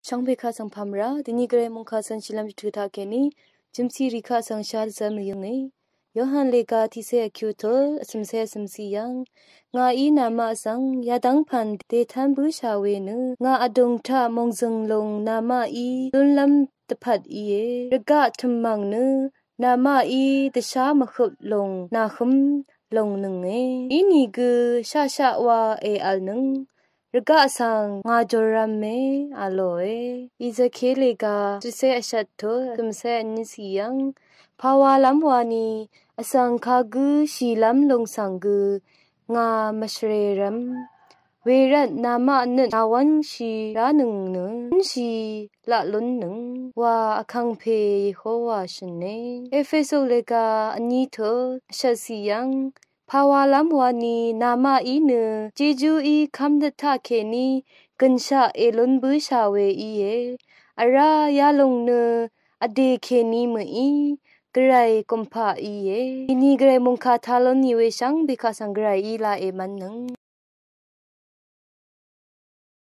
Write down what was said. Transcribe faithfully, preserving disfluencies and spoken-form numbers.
Shvngbe kaq svng pamra dvni gvray mungkaq svng shilvm dvtø taq keni jimsi ri kaq svng shar zvm yønge. Yohan lega tiqse vkyutul vsømse vsømsi yvng, ngàí namaq svng yadvng pvn dètv́m bǿsha we nø ngà vdùng taq mòngzø̀ng lùng namaqí lúnlv́m dvpvt íe. Rvgaq tø̀mmv̀ng nø namaqí dvshá mvhøp lùng nàhǿm lùngnønge. Inìgø shaqshaq wa èvlnøng, rvgaq svng ngà jòrv̄me vlòe. Ezekil lega tiqse vshvt tut vsømse vnisi yvng, pàwalv́m wani vsvng kagǿ shìlv́m lùng svng gø ngà mvshvrerv̄m. Wervt namaq nøt nàwv́ngshi ránøng nø wv́ngshi laq lúnnøng wa vkàngpè Yehowa shø̀ne. Epheso lega vni tut vshvtsi yvng, pàwalv́m wani namaqí nø jejú í kv́mnøt taq kèní gø̀nshaq èlún bǿsha we íe. Vrá yalùng nø vdè kèní mø̀í, gvray gùmpaq íe. Dvni gvray mungkà taq lún nì we shvngbe kaq svng gvrayí laq èmv́nnøng.